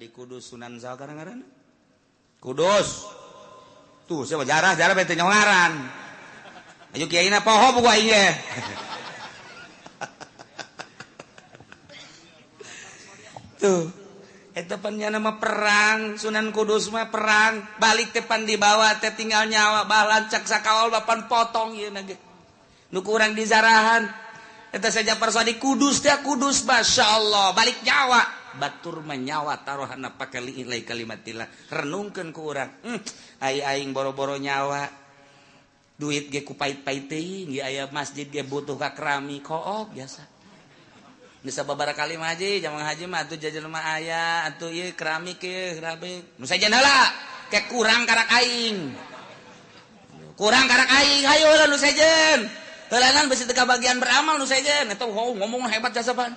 Sunan di Kudus, Sunan saha ngaranna? Kudus. Tuh siapa jarah-jarah bete nyongaran. Ayo kiaina poho buku aing ge. Tuh. Eta pan nya nama perang, Sunan Kudus mah perang, balik teh pan dibawa teh tinggal nyawa balancak sakawal bapan potong ieu na ge. Nu kurang dizarahan. Eta saja persadi Kudus teh Kudus masyaallah, balik nyawa. Batur menyawa taruhana pake liilai kalimatillah renungkeun ku urang. Ai aing boro-boro nyawa duit ge ku pait-pait teuing ge aya masjid ge butuh ka keramik kook biasa. Geus sababaraha kali mah haji, jamang haji mah atuh jajan mah aya atuh ieu keramik ieu keramik. Nu sajen heula ke kurang karak aing. Kurang karak aing hayu heula nu sejen. Heulanan besi teu kabagian beramal nu sejen eta ngomong hebat jasa pan.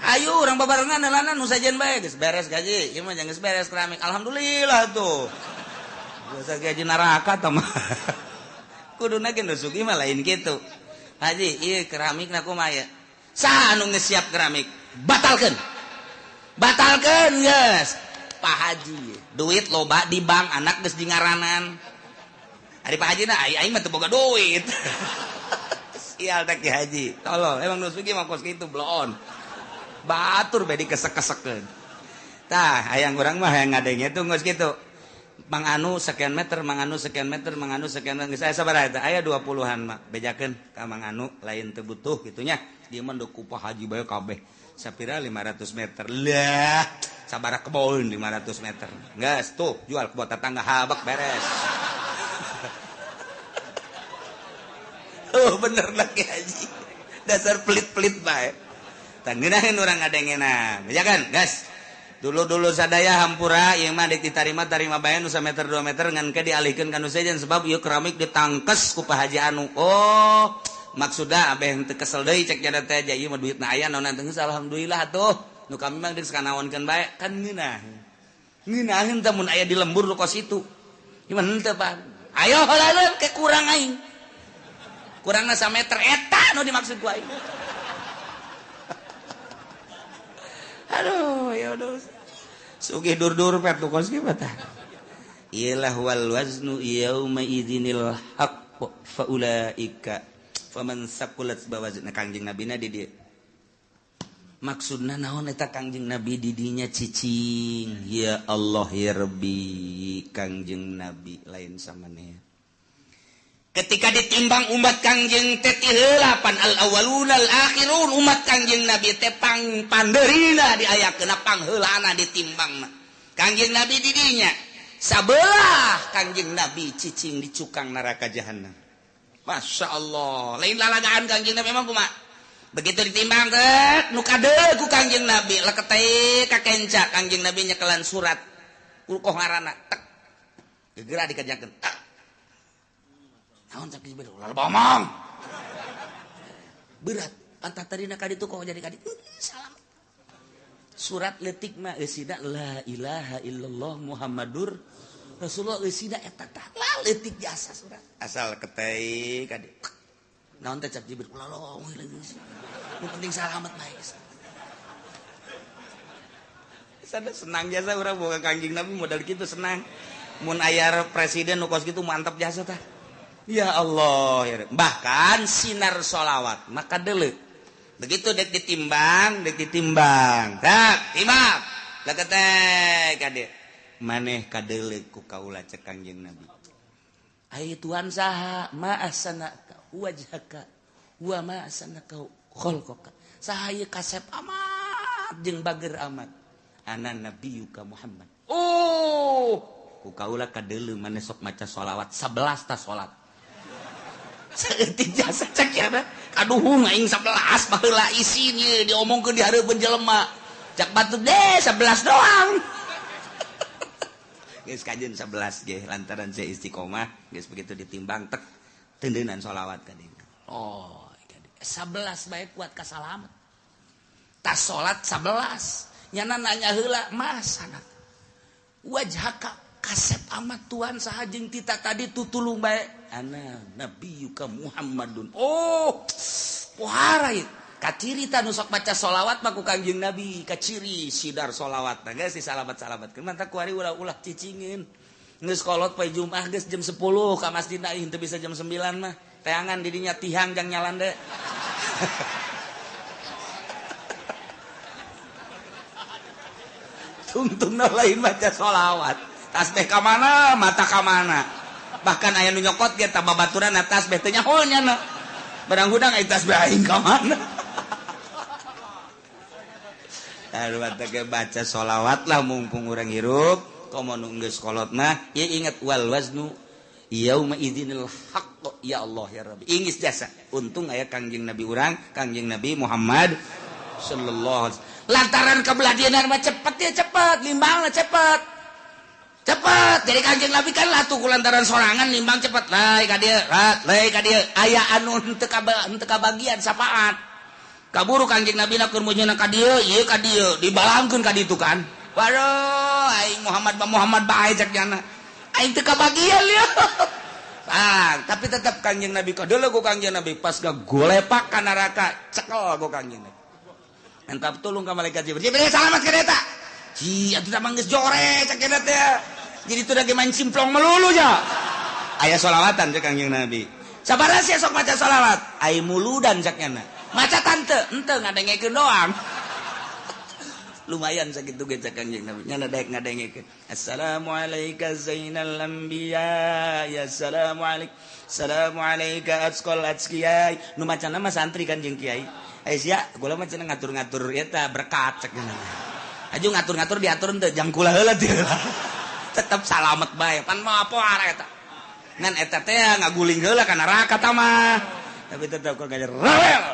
Ayo orang babarengan heulanan nu sejen bae geus beres gaji ieu mah geus beres keramik alhamdulillah tuh. Biasa gaji neraka tah mah. Kuduna ge nu sugih mah lain kitu. Haji ieu keramikna kumaha ya? Saha anu geus siap keramik? Batalkeun. Batalkeun geus. Pak Haji duit loba di bank anak geus di ngaranan. Ari Pak Haji na aing mah teu boga duit. Sial teh Ki Haji. Tolol emang nu sugih mah kos kitu bloon. Batur bae dikesek-kesekeun. Tah hayang urang mah hayang ngadenge tuh geus kitu. Mang Anu sekian meter, Mang Anu sekian meter, Mang Anu sekian meter. Geus aya sabaraha eta? Aya 20-an mah. Bejakeun ka Mang Anu lain teu butuh kitu nya. Ieu mah deuk ku Pak Haji bae kabeh. Sapira 500 meter. Lah, sabaraha kebon 500 meter. Geus tuh jual kebon tetangga habak beres. Oh bener lah Ki Haji. Dasar pelit-pelit bae. Tah ngeunaheun urang ngadengena. Bejakeun, geus. Dulu-dulu sadaya hampura ieu mah deuk ditarima tarima bae nu sameter 2 meter ngan ke dialihkeun ka nu sejen sebab ieu keramik ditangkes ku Pak Haji anu. Oh, maksudna abeh teu kesel deui cek jada teh ieu mah duitna aya naon teh geus alhamdulillah atuh. Nu kami mah geus kanaonkeun bae kan ngeunah. Ngeunaheun teh mun aya di lembur nu kos itu. Ieu mah henteu Pak. Ayo heula ke kurang aing. Kurangna sameter eta nu dimaksud ku aing. Aduh, ya udah. Sugih dur-dur pet kos kieu tah. Iyalah wal waznu yauma idzinil haqq faulaika faman saqulat bawazna Kangjeng Nabi na di dieu. Maksudna naon eta Kangjeng Nabi di dinya cicing. Ya Allah ya Rabbi, Kangjeng Nabi lain samaneh. Ketika ditimbang umat Kangjeng teh tiheula pan al awwaluna al akhirun umat Kangjeng Nabi teh pang pandeurina diayakeun pangheulana ditimbangna. Kangjeng Nabi di dinya sabelah Kangjeng Nabi cicing di cukang neraka jahanam. Masya Allah, lain lalagaan Kangjeng Nabi emang kumaha? Begitu ditimbang teh nu kadeul ku Kangjeng Nabi leketeh ka kenca Kangjeng Nabi nyekelan surat ulkoh ngaranna tek. Gegera dikajakeun tek. Naon cak Jibril ulah bomong. Berat, pantat tadina ka ditu kok jadi ka ditu. Salam. Surat leutik mah eusina la ilaha illallah Muhammadur Rasulullah eusina eta tah la leutik jasa surat. Asal ketei ka ditu. Naon teh cak Jibril ulah lomong Nu penting salamet bae. Sada senang jasa urang boga Kangjeng Nabi modal kitu senang. Mun aya presiden nu kos kitu mantap jasa tah. Ya Allah, ya. Bahkan sinar sholawat maka deuleu. Begitu dek ditimbang, tak timbang. Leketek kade. Maneh kadeuleu ku kaula cek Kangjeng Nabi. Ai Tuhan saha ma ahsanaka wajhaka wa ma ahsanaka khalqaka. Saha ieu kasep amat jeung bager amat. Ana nabiyuka Muhammad. Oh, ku kaula kadeuleu maneh sok maca sholawat 11 ta salat. Saeutik jasa cek ya kaduhung aing 11 baheula isin ieu diomongkeun di hareupeun jelema. Cak batu deh 11 doang. Geus kajeun 11 ge lantaran saya istiqomah geus begitu ditimbang tek tendeunan sholawat ka dieu. Oh, 11 bae kuat ka salamet. Tas salat 11 nyana nanya heula mas anak. Wajhaka kasep amat Tuhan saha jeung tita tadi tutulung bae. Ana nabiyuka Muhammadun. Oh, pohara ieu. Kaciri ta nu sok maca sholawat mah ku Kangjeng Nabi, kaciri sidar sholawat nah geus disalamat-salamatkeun. Mantap kuari ulah-ulah cicingin. Geus kolot poe Jumat geus jam 10 ka masjid na teu bisa jam 9 mah. Teangan didinya tihang jang nyalande. Tungtungna lain maca sholawat. Tasbih ka mana, mata ka mana. Bahkan aya nu nyokot ge ta babaturan tasbih teu nyaho nya. Barang hudang aya tasbih aing ka mana. Aduh, baca sholawat lah mumpung urang hirup. Komo nu geus kolot mah ieu ingat wal waznu yauma idzinil haqq ya Allah ya Rabbi. Ingis jasa. Untung aya Kangjeng Nabi urang, Kangjeng Nabi Muhammad sallallahu alaihi wasallam. Lantaran kebelah mah cepet ya cepet, limbangna cepet. Cepet. Jadi Kangjeng Nabi kan latuh ku lantaran sorangan limbang cepet. Lai ka dieu, lai ka dieu. Aya anu henteu kabagian sapaat. Kaburu Kangjeng Nabi na keur mujuna ka dieu, ieu ka dieu, dibalangkeun ka ditu kan. Waduh, aing Muhammad ba Muhammad bae cek jana. Aing teu kabagian lieu. Ah, tapi tetap Kangjeng Nabi kadeuleu ku Kangjeng Nabi pas gagolepak ka neraka, cekel ku Kangjeng Nabi. Entap tulung ka malaikat Jibril. Jibril salamat ka eta. Ji, atuh mah geus jore cek eta teh. Jadi teu lagi main simplong melulu nya. Aya sholawatan cek Kangjeng Nabi. Sabaraha sia sok maca sholawat? Ai muludan cek nyana. Maca tante, ente ngadengekeun doang. Lumayan sakitu ge cek Kangjeng Nabi. Nyana daek ngadengekeun. Assalamualaika zainal anbiya, ya assalamualaik. Assalamualaika atqal atqiyai. Nu macana mah santri kan jeung kiai. Eh sia, gula mah cenah ngatur-ngatur eta berkat cek nya. Aju ngatur-ngatur diatur henteu jang kula heula teh. Tetep salamet bae. Pan mah apa eta. Ngan eta teh ngaguling heula ka neraka ta mah. Tapi tetep kok ngajar rawel.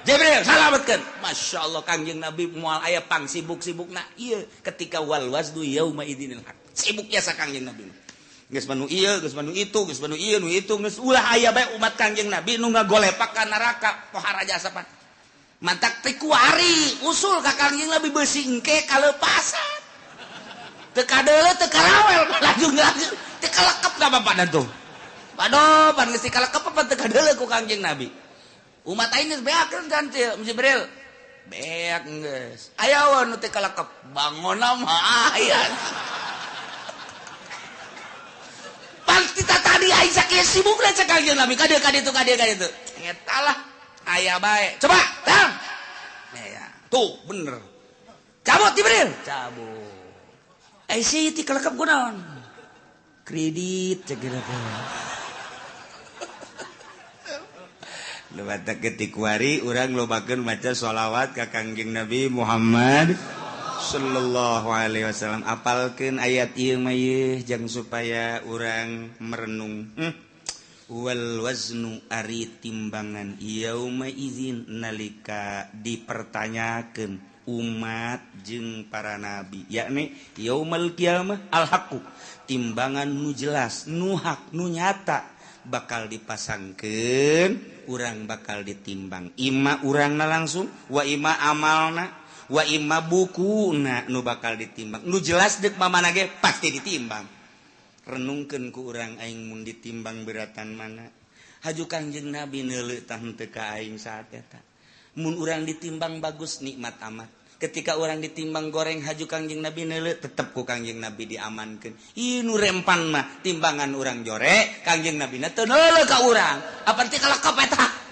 Jibril salametkeun. Masya Allah Kangjeng Nabi moal aya pang sibuk-sibukna ieu ketika wal waznu yauma idzinil haq. Sibuk jasa Kangjeng Nabi. Geus manu ieu, geus manu itu, geus manu ieu, nu itu, geus ulah aya bae umat Kangjeng Nabi nu ngagolepak ka neraka pohara jasa pan. Mantak teh kuari usul ka Kangjeng Nabi beusi engke kaleupasan. Teu kadeuleu teu karawel lajung-lajung teu kalekep ka bapana tuh. Waduh, pan geus kalekep apa teu kadeuleu ku Kangjeng Nabi. Umat aing geus beakeun kan Jibril. Beak geus. Aya we nu teu kalekep, bangonna mah aya. Pan kita tadi aing sakieu sibukna cek Kangjeng Nabi ka dieu ka ditu ka dieu ka ditu. Eta lah aya bae. Coba, tang. Ya, tuh bener. Cabut Jibril, cabut. Eh si teu kalekep kunaon? Kredit cek geura teh. Lewat ketikwari urang lobakeun maca sholawat ka Kangjeng Nabi Muhammad sallallahu alaihi wasallam. Apalkeun ayat ieu mah ieu jang supaya urang merenung. Wal waznu ari timbangan yauma idzin nalika dipertanyakeun umat jeung para nabi, yakni yaumal qiyamah al haqqu, timbangan nu jelas, nu hak, nu nyata bakal dipasangkeun, urang bakal ditimbang. Ima urangna langsung, wa ima amalna, wa ima bukuna nu bakal ditimbang. Nu jelas deuk mamana ge pasti ditimbang. Renungkeun ku urang aing mun ditimbang beratan mana. Haju Kangjeng Nabi neuleuh tah henteu ka aing saat eta. Mun urang ditimbang bagus nikmat amat. Ketika orang ditimbang goreng haju Kangjeng Nabi neuleuh tetep ku Kangjeng Nabi diamankeun. Ieu nu rempan mah timbangan urang jore, Kangjeng Nabi na teu neuleuh ka urang. Apa teh kalekep eta?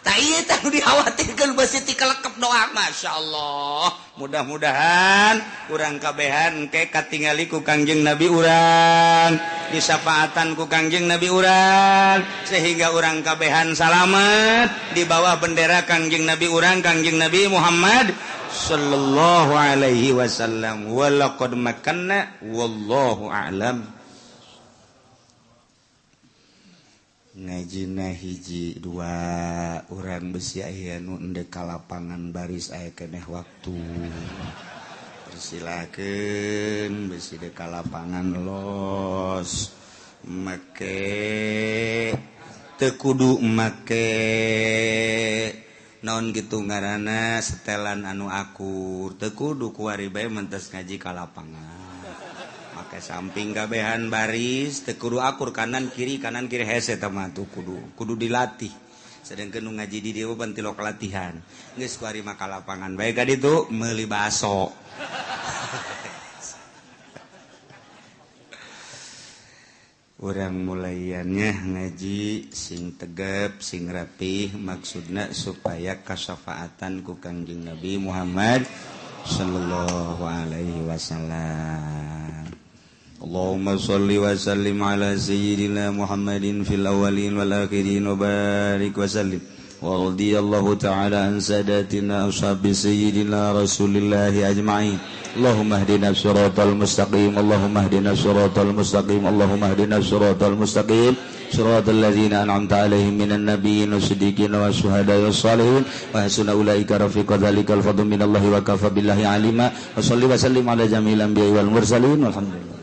Tah ieu teh nu dikhawatirkeun beusi ti kalekep doa. Masyaallah. Mudah-mudahan urang kabehan engke katingali ku Kangjeng Nabi urang, disafaatan ku Kangjeng Nabi urang, sehingga urang kabehan salamet di bawah bendera Kangjeng Nabi urang, Kangjeng Nabi Muhammad sallallahu alaihi wasallam. Walaqad makanna wallahu a'lam. Ngajina hiji dua urang besi aya nu endek ka lapangan baris aya keneh waktu. Persilakeun besi dek ka lapangan los. Make teu kudu make naon gitu ngaranna setelan anu akur, teu kudu kuari bae mentes ngaji ka lapangan. Make samping kabehan baris teu kudu akur kanan kiri hese tah mah tuh kudu dilatih. Sedangkan nu ngaji di dieu pan tilok latihan. Geus kuari mah ka lapangan bae ka ditu meuli baso. Urang mulaiannya ngaji sing tegep sing rapih, maksudna supaya kasyafaatan ku Kangjeng Nabi Muhammad sallallahu alaihi wasallam. Allahumma sholli wa sallim ala sayyidina Muhammadin fil awwalin wal akhirin wa barik wa sallim. Wa radiyallahu ta'ala an sadatina ashabi sayyidina Rasulillahi ajma'in. Allahumma hdina siratal mustaqim, Allahumma hdina siratal mustaqim, Allahumma hdina siratal mustaqim, siratal ladzina an'amta alaihim minan nabiyyin wasiddiqin wasyuhada'i wassalihin wa hasuna ulaika rafiqa. Dzalikal fadlu minallahi wa kafa billahi alima. Wa shalli wa sallim ala jami'il anbiya'i wal mursalin walhamdulillah.